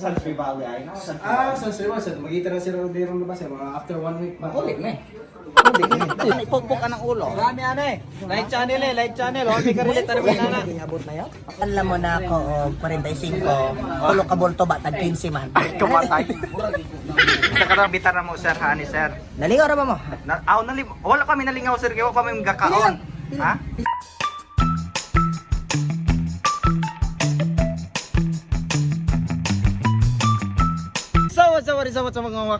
San Valley ay no? San Ah, sa sir, sa magita na sila dito ba sir, mga after one week pa. Ulit me. Ulit me. Ipukpok ka ng ulo. Marami ano eh. Live channel eh, live channel. Oh, may karelate na naman na. Abot na yun? Alam mo na ako, og 45, tulo ka bulto ba, tag 15 man. Kumatay. Sa karang bitara mo sir, hani sir. Nalingaw ra ba mo? Na, aw, nali, wala kami nalingaw sir, kaya wala kami gakaon. Ha? So, what's up, what is up, what's up, mga mga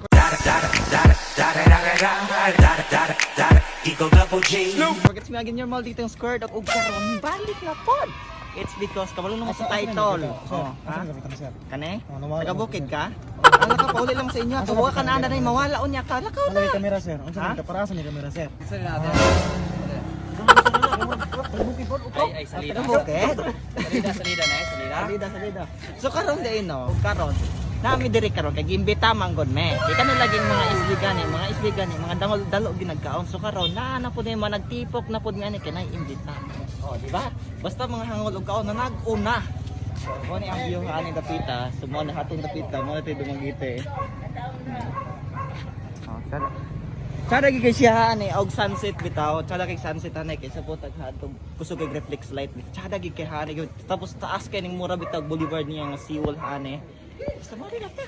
It's me again, your mal dito yung squared up ug karon balik na pod. It's because kabalo na mo sa title. Oh, ha? Kane? Taga bukid ka? Ala ka pauli lang sa inyo. Kawa ka na na mawala unya ka. Lakaw Ano na. yung camera sir? Unsa Ha? man ka para sa ni camera sir? Ay, ay, salida. Taga bukid. Salida, salida na eh, salida. Salida, salida. So karon day no, karon nami diri karon kay giimbita man gud me. Di kanu laging mga isdi gani, mga isdi gani, mga dangol dalo ginagkaon. So karon naa na pud mga nagtipok na pud ngani kay nay imbita. Oh, di ba? Basta mga hangol og kaon na nag-una. So, mo ni ang view nga ani dapita. So mo na hatong dapita, mo na tayo dumagite. Oh, tara. Tsada gid kay siya ani og sunset bitaw. Tsada kay sunset ani kay sa putag hadtong kusog kay reflex light. Tsada gid kay hani gyud. Tapos taas kay ning mura bitaw boulevard niya nga seawall hani. Basta mo rin ta.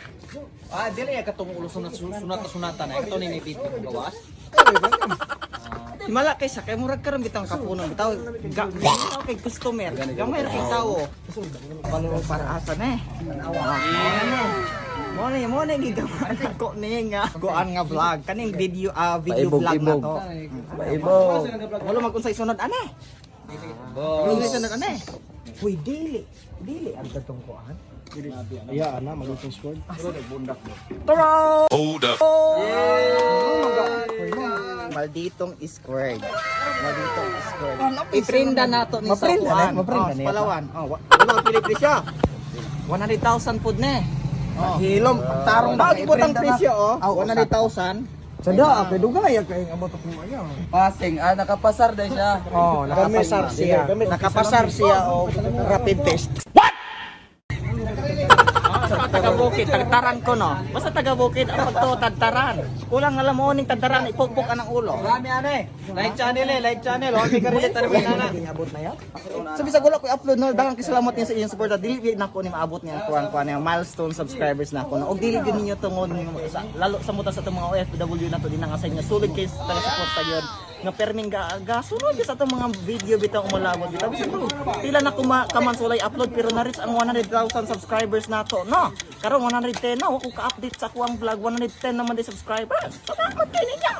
Ah, dili ya katong ulo sunat sunat sunatan na. Kato ni may bit gawas. Himala kay sa kay murag karon bitang kapunon bitaw. Ga bitaw kay customer. Gamay ra kay tawo. Balo para asa na eh. Mo na gigaman ko ni nga kuan nga vlog kaning video video vlog na to. Paibog. Wala magunsay sunod ane. Wala magunsay sunod ane. Uy, dili. Dili ang katong kuan. Iya ana magitong squad. Tara! Hold up. Malditong squared. Malditong squared. Iprinda na to ni sa Maprinda na, kuan. maprinda Oh, na sa yan. Palawan. Oh, wala pili presyo. 100,000 pud ne. Oh. Hilom, pagtarong Bago po tang presyo oh. Aw, 100,000. Sada, kay dugay kay abot akong ayaw. Passing, ah, nakapasar dahil siya. Oh, nakapasar siya. Nakapasar siya og rapid test. Sa taga Bukid, tagtaran ko no. Basta taga Bukid ang pagto tagtaran. Kulang alam mo ning tagtaran ipukpok ka ng ulo. Marami ano eh. Live channel eh, live channel. Oh, may karelate na naman na. Abot na yun? Sabi sa wala ko i-upload no, daghang kay salamat niya sa inyong suporta. Dili gyud nako ni maabot niya ang kuan kuan ang milestone subscribers na ako no. Og dili gyud ninyo tungod ninyo sa, lalo sa muta sa atong mga OFW na to din nga sa inyo sulit kay taga suporta yun nga perming ga, ga sunod gyud sa atong mga video bitaw umulabot bitaw bisan ko pila na kuma kaman sulay upload pero na reach ang 100,000 subscribers nato no. Karon 110 na wa ko ka-update sa kuang vlog, 110 naman di subscribers. Salamat kay ninyo.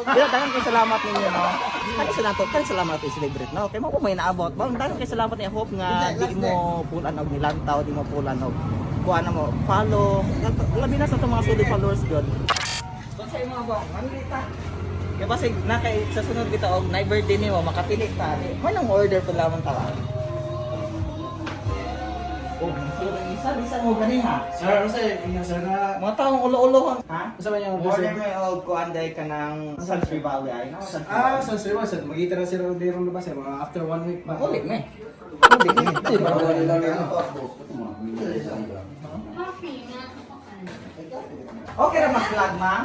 Pero daghang kay salamat ninyo no. Kani sa nato, kani salamat i-celebrate no. Kay mo po may naabot. Bang daghang kay salamat ni hope nga di mo pulan og nilantaw, di mo pulan og kuan na mo follow. Labi na sa atong mga solid followers gyud. So sa imo ba, manlita. Kay basig na kay sa sunod kita og na birthday nimo makapili ta. Di man ang order pud lamang tawa. Oh, isa isa mo gani ha. Sir, unsa inyo sir na Mga taong ulo-ulo ha. unsa man yung order Order sir? mo og kuan day ka ng San Valley ay no. San Ah, sa sir, sa magita na sila dito ba sir, mga after one week pa. Ulit me. Okay ra mag-vlog, ma'am?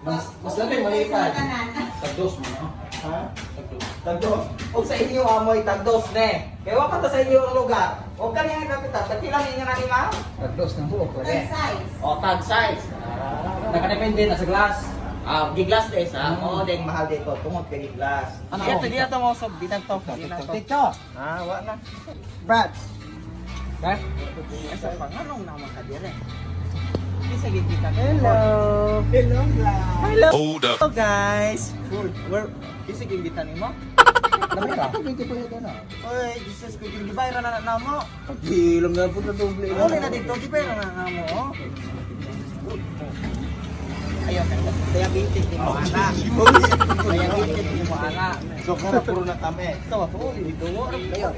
Mas, mas labi malipad. Tagdos mo, no? Ha? Tagdos. Og sa inyo amoy tagdos ne. Kay wa pa ta sa inyo ang lugar. Og kani ang kapital, tagpila ni nga ni ma'am? Tagdos ng buok lagi. O tag size. Nakadepende na sa glass. Ah, giglas des ha. Oo, deng mahal dito tungod kay giglas. Ano? Dito dito to mo sob, dito to. Dito to. Tito, Ah, wa na. Brad. Ha? Asa pa nganong naman ka dire? Kinsa gid kita? Hello. Hello, vlog. Hello. Hold up. Hello guys. We're kinsa gid kita nimo? Oy, Jesus ko gibay ra na na mo. Hilom na po na doble. Uli na dito, gibay ra na na mo. oh. Ayaw ka. Diabetes ni mo ana. Diabetes ni mo ana. So kara puro na kami. Ikaw pa uli dito. Ayaw.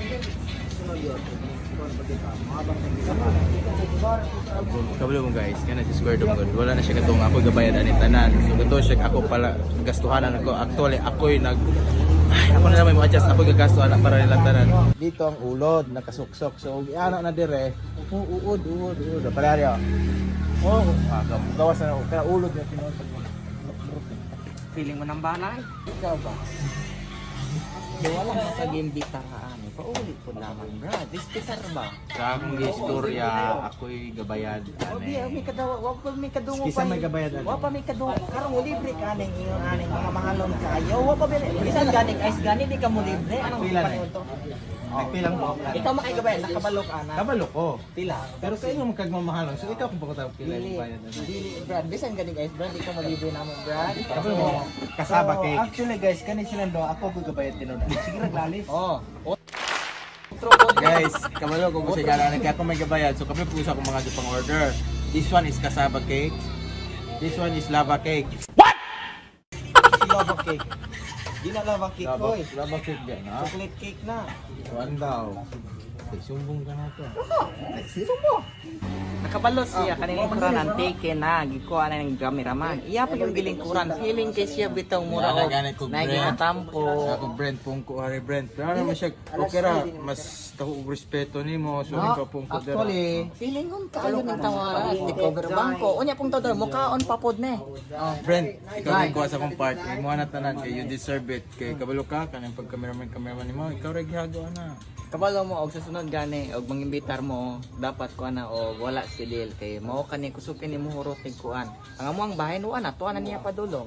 Kabalo mo guys, kana si Square Dog God. Wala na siya katong ako gabayad ani tanan. So kato siya ako pala gastuhanan ako. Actually ako'y nag ay, ako na lang may mo adjust ako gagastuhan para nilang tanan. Dito ang ulod nakasuksok. So iana na dire. Oh, uod, uod, uod. Pare ari. Oh, ah, gawas na kaya ulod na tinuod. Feeling mo ng balay? Ikaw ba? Di wala makag-imbitahan. Paulit po lamang, Brad. Dispitar ba? Sa akong istorya, ako'y gabayad. O di, may kadawa, wa pa may kadungo Kisa pa. may gabayad, ano? Wa pa may kadungo. Karon mo libre ka ning ingon aning mga mahalon kayo. Wa pa may bisan ganing ice gani di ka mo libre. Anong Pila na eh? paniud to? Nagpilang mo. Ikaw makigabay, nakabalok ana. Kabalo ko. Pila. Pero sa inyo magkagmamahalon, so ikaw kung bakit pila Dili, yung bayad. Ano? dili, Brad. Bisan ganing ice, Brad, di ka mo libre namo, Brad. Kabalo mo. Kasaba So, cake. actually guys, kani silang do ako ko gabayad tinuod. Sige raglalis. Oh. Guys, kabalo ko kung sigara kaya ako may gabayad. So kami po sa akong mga pang order. This one is cassava cake. This one is lava cake. Lava cake. Di na lava cake, Lava, oy. lava cake din, ha? Chocolate cake na. One daw. Ay, sumbong ka na to. Nakabalo siya kaning lingkuran ang taken na gikuha na ng cameraman. Iya pa yung gilingkuran feeling kay siya bitaw mura Wala og ganit ko, naigi Brent. katampo. Sa ako Brent, pungko hari Brent. Pero ano siya, okay ra, mas dako og respeto nimo, so ikaw pungko dira. Actually, Feeling kong kaayo ng tawara at recover bangko. Unya pong tawara mukaon papod ne. Oh. Brent, ikaw rin kuha sa akong part. Imo na tanan kay you deserve it. Kay kabalo ka kanang pag cameraman cameraman nimo, ikaw ra gihago ana. Kabalo mo og sa sunod gani og mangimbitar mo dapat ko ana og wala si Lil kay mao kani kusog kini mo hurot nig kuan. Ang amo ang bahin wa na tuwa na niya padulong.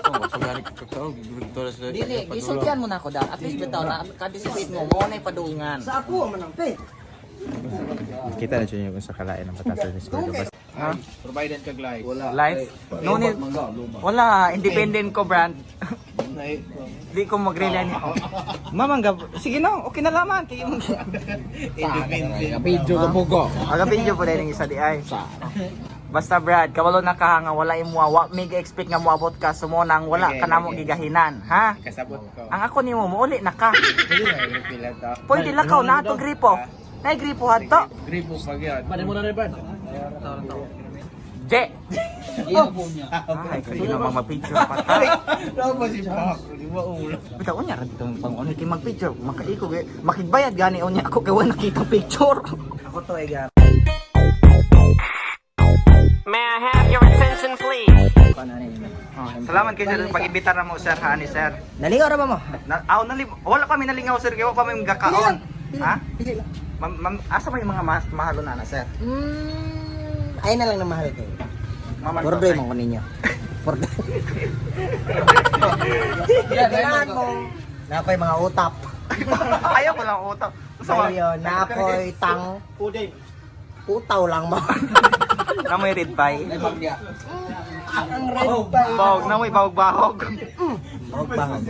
Oh, pagari ka ka gigurog sa Dili, gisultian mo na ako dahil. At least bitaw na ka-dissipate mo mo na padulngan. Sa ako man ang pe. Kita na siya kung sa kalain ng patatas ni Square Basta. Ha? Provided kag life. Wala. Life? No need. Wala, independent ko brand. Di ko mag-rely niya. Mamang sige na, okay na laman. Kaya mo. Independent. Video ka bugo. Aga video po din isa di ay. Basta Brad, kawalo na ka nga wala imo wa mig expect nga moabot ka sumonang wala ka namo gigahinan, ha? Kasabot ko. Ang ako nimo mouli na ka. Pwede na yung pila to. Pwede lakaw na ato gripo. Nay gripo hadto. Gripo pag yan. Bale mo na rin Brad. Je. Ay, kayo na mga picture pa ta. Tapos si Pac. Di ba ulo? Bitaw unya ra dito pang ano kay magpicture, makaiko eh. Makigbayad gani unya ako kay wala nakita picture. Ako to ay ga. May I have your attention, please? Salamat kay sir pag-imbitar na mo sir ha ni sir. Nalingaw ra ba mo? Na, aw, wala kami nalingaw sir kay wala kami gakaon. Ha? Pili lang. Ma'am, ma'am, asa may mga mas mahalo na na sir? Ay na lang na mahal kayo. Maman Problema ko ninyo. Problema. Kailangan mo. Na ako'y mga utap. Ayaw ko lang utak. Sa Ayo, na ako'y tang. Puding. Putaw lang mo. Namoy red pie. Ang red pie. Bahog, namoy bahog-bahog. Bahog bahog.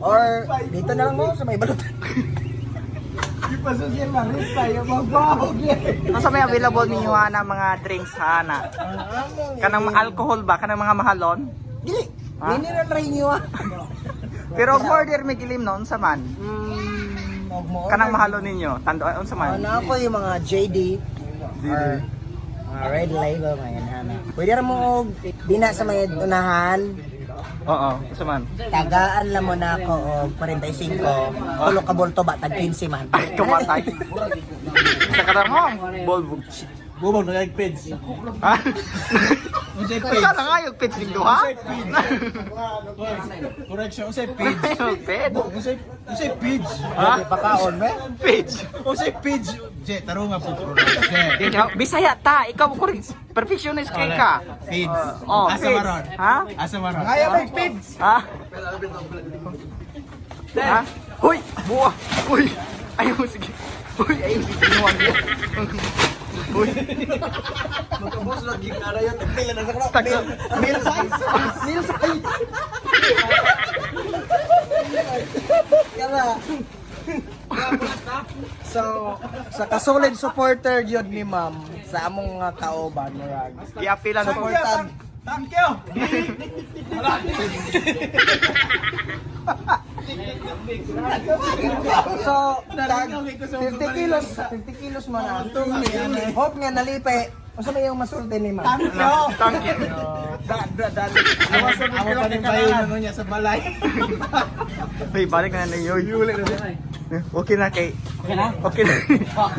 Or dito na lang mo sa may balutan. Asa may available ninyo ana mga drinks ha ana? Kanang alcohol ba? Kanang mga mahalon? Dili. Ha? Mineral rin niyo ah. Pero og order may gilim no unsa man? Og mo. Kanang mahalon ninyo, tando unsa man? Ano ako yung mga JD. Or mga red label mga yan ana. Pwede ra mo og dina sa may unahan. Oo, unsa man? Tagaan lang mo na ako og 45. Tulo ka bulto ba tag 15 man. Ay, kumatay. Sa karamong, bolbog. Bubong na yung page. Ha? Unsay page? Usa na nga yung page ning duha? Correction, unsay page? Yung page? Unsay unsay page? Ha? Pakaon me. Page. Unsay page? Je, tarong nga po pronounce. Je. Bisaya ta, ikaw ko rin perfectionist kay ka. Page. Oh, Asa page. maron? Ha? Asa maron? Kaya may pids. Ha? Ha? Hoy! Buwa! Uy! Ayaw sige. Uy, ayaw sige. Kinuha niya. Uy. Magkabos lang gig na yun. Pila na sa kro. Taga. Meal size. Meal size. Kaya So, sa kasolid supporter yun ni ma'am sa among nga kauban murag. Giapilan ko. Supportan. Thank you. So, tag 50 kilos, 50 kilos mo na. Hope nga nalipay. Unsa may iyong masulti ni ma'am? Thank you. Da da da. Amo pa rin bayo niya sa balay. Uy, balik na na yoy. Okay na kay. Okay na? Okay na.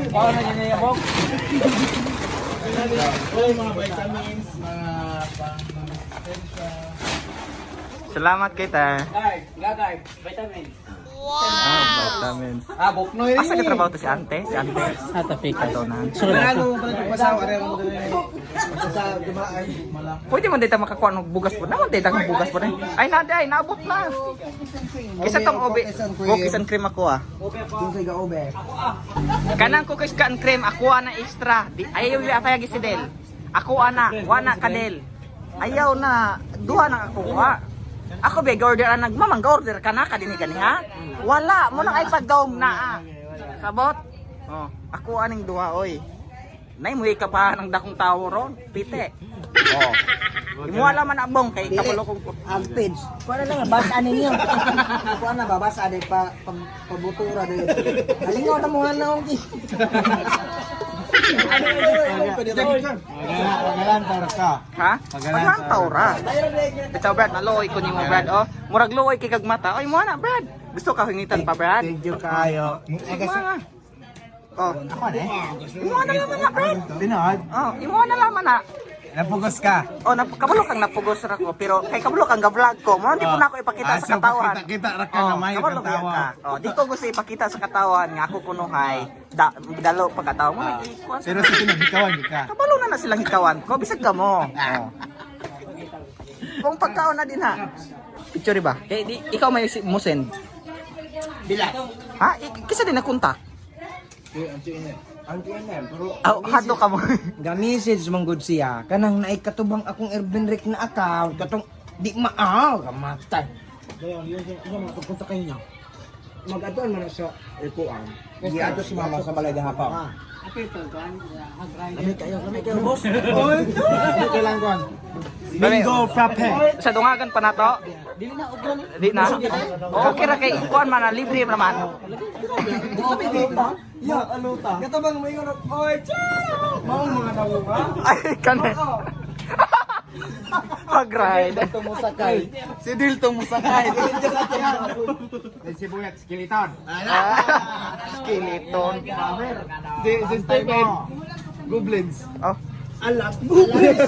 Bawal na yun yung bog. Mga vitamins, mga pang Salamat kita. Guard, guard, vitamins. Ah, vitamins. Ah, buknoy Asa ka trabaho to si Ante? Si Ante? Ata fake. Ato na. Ano mo pala pasawa rin mo dali. Sa dumaan. Pwede man dito makakuha ng bugas po. Naman dito ang bugas po na. Ay, nade ay, naabot na. Kisa tong obe. Cookies and cream ako ah. Kinsay ga ube. Kanang cookies and cream ako ana extra. Di, ayaw yung atayag si Del. Ako ana, wana ka Del. Ayaw na, duha na ako wa. Ako be order ana mamang order ka na kadini gani ha. Wala mo nang ay pagdaom na ah. Sabot. Oh, ako aning duha oy. Nay mo ka pa ng dakong tawo ron, pite. Oh. Imuha man abong kay kabalo kong Ang page. Kuha na lang, basa ninyo. Kuha na ba, basa din pa, pabutura din. Halingaw na mo nga na akong Pagalantar ka. Ha? Paglantaw ra. Bitaw Brad, naluoy ko nimo Brad oh. Murag luoy kay kag mata. Oy mo na Brad. Gusto ka hingitan pa Brad? Thank you kayo. Mo na. Oh, Ako na eh. imo na laman na Brad. Tinod. Oh, imo na laman na. Napugos ka. Oh, kabalo kang napugos ra ko pero kay kabalo kang ga-vlog ko. Mo di po na ako ipakita Ah, sa so katawan. Kita ra ka na may kabalo tawa. ka. Oh, di ko gusto ipakita sa katawan nga ako kunuhay. Da, dalo pagkatawa mo na ikuan sa Pero sa tinod ikawan gyud ka. Kabalo na na silang hikawan ko, bisag ka mo. Oh. Kung pagkaon na din ha. Picture ba? Kay di, ikaw may mo send. Bila. Ha? Kisa din na kontak. Ang TNM pero Aw, hadlo ka mo. Ga message man gud siya kanang naay katubang akong Ervin Rick na account katong di maaw kamatay. Dayon yun yung mga pagpunta kayo niya. Mag-atuan man na sa ikuan. Giadto si mama sa balay gahapon. Lamig kayo, lamig kayo, boss. Kailangan. Bingo frappe. Sa dungagan pa nato? Dili na, og Di na. Okay ra kay kuan man na libre naman. Ya, aluta. Katubang mo ingon, oy, charo. Mao mga tawo ba? Ay, kane. Pag-ride. Tumusakay. Si Dil tong musakay. Si Buyat skeleton. Skeleton. Si Stephen. Goblins. Oh. Alas. Goblins.